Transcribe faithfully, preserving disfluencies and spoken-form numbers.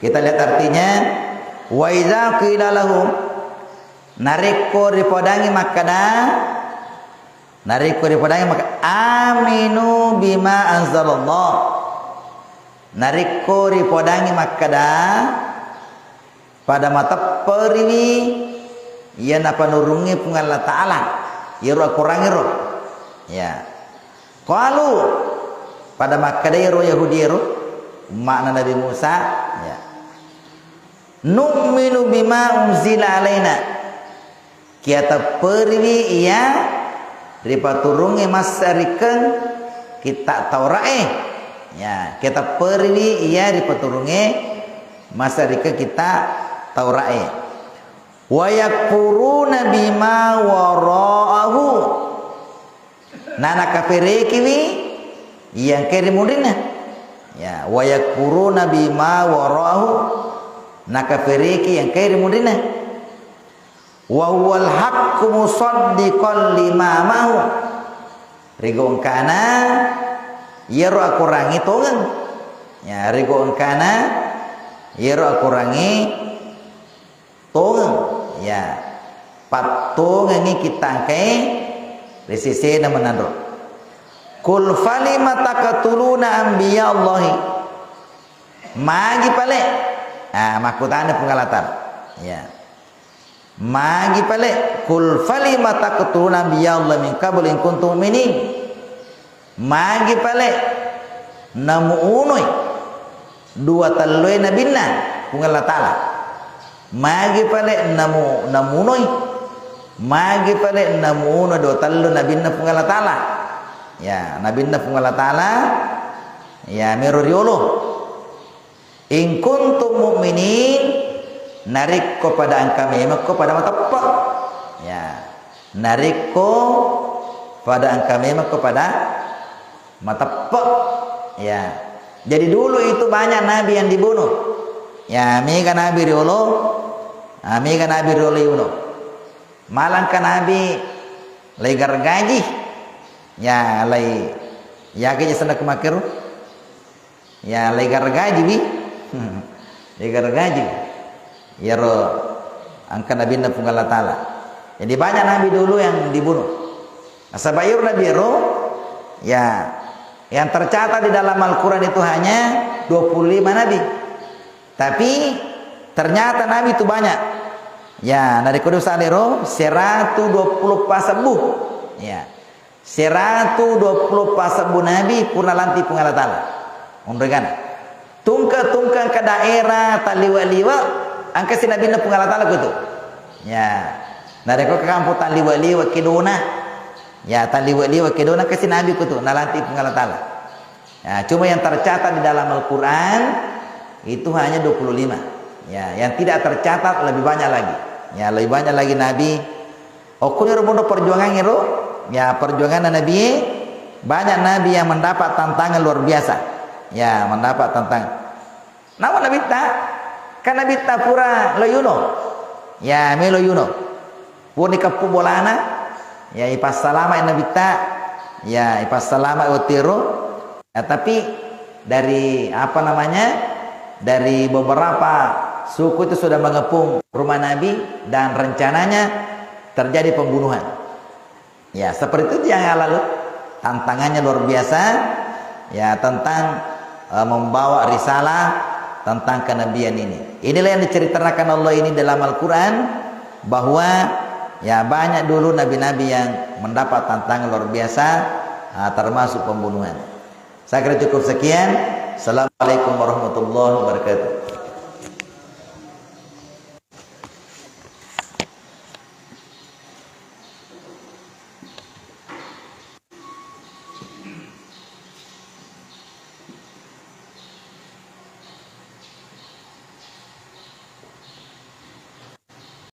Kita lihat artinya, wa idza qila lahum, narekko ripodangi makkada, narekko ripodangi makkada, "Aminu bima anzalallah." Narekko ripodangi makkada, pada matepperiwi iya napanurungnge Puang Allah Ta'ala, iyaro Al-Qur'an ero. Ya. Qalu, pada makkada ero Yahudi ero, umma'na Nabi Musa, ya. "Nu'minu bima unzila alaina." Kiatepperiwi iya ripaturungnge massarikkeng kitta Taura'e. Ya, kiatepperiwi iya ripaturungnge massarikkeng kitta Taura'e. Wa yakfuruna bima wara'ahu. Na nakaperekiwi iya engkae ri munrinna. Ya, wa yakfuruna bima wara'ahu. Nakapereki iya engkae ri munrinna. Wa huwal haqqu musaddiqan lima ma'ahu. Rego engkana iyaro akorangnge tongeng. Ya, rego engkana iyaro akorangnge tongeng. Ya, pattongengngi kitta engkae ri sesena menanro. Qul falima taqtuluna anbiya Allahi. Magi pale? Ah, makkutana Puang Allah Ta'ala. Ya. Magi pale, "Qul falima taqtuluna anbiya Allah min qabli in kuntum mu'minin." Magi pale namuunoi dua telloe nabinna Puang Allah Ta'ala. Magi pale namu-, namunoi. Magi pale namuno dua tello nabinna Puang Allah Ta'ala. Ya, nabinna Puang Allah Ta'ala, ya, mero riolo. In kuntum mu'minin, narekko pada engka memekko pada mateppe. Ya. Narekko pada engka memekko pada mateppe. Ya. Jadi dulu itu banyak nabi yang dibunuh. Ya, mega nabi riolo, ah, mega nabi riolo yuno. Malangka nabi lai gargaji. Ya, lai, ya, ke senna kumakeru. Ya, lai gargaji wi. Lai gargaji. Iyaro engka nabinna Puang Allah Ta'ala. Jadi banyak nabi dulu yang dibunuh. Nasaba iyaro nabi ero, ya, yang tercatat di dalam Al-Quran itu hanya dua puluh lima nabi. Tapi ternyata nabi itu banyak. Ya, narekko dua salero, seratu dua puluh pasebbu. Ya. Seratu dua puluh pasebbu nabi purna lanti Puang Allah Ta'ala. Onrengana. Tungke-tungke engka daerah talliwe-liwe, engka si nabinna Puang Allah Ta'ala kutu. Ya. Narekko ke kampung talliwe-liwe kedona. Ya, talliwe-liwe kedona engka si nabi kutu, nalanti Puang Allah Ta'ala. Ya, cuma yang tercatat di dalam Al-Quran itu hanya dua puluh lima. Ya, yang tidak tercatat lebih banyak lagi. Ya, lebih banyak lagi nabi. Okkoniro monro perjuangan iro, ya, perjuangan nabi, banyak nabi yang mendapat tantangan luar biasa. Ya, mendapat tantangan. Nawa nabitta, kan nabitta pura lo yuno. Ya, melo yuno. Purani keppu bolana, ya, ipassalama nabitta, ya, ipassalama wetiro. Ya, tapi dari, apa namanya, dari beberapa suku itu sudah mengepung rumah Nabi dan rencananya terjadi pembunuhan. Ya, seperti itu yang lalu. Tantangannya luar biasa, ya, tentang, eh, membawa risalah tentang kenabian ini. Inilah yang diceritakan Allah ini dalam Al-Quran, bahwa, ya, banyak dulu nabi-nabi yang mendapat tantangan luar biasa, ah, termasuk pembunuhan. Saya kira cukup sekian. Assalamualaikum warahmatullahi wabarakatuh.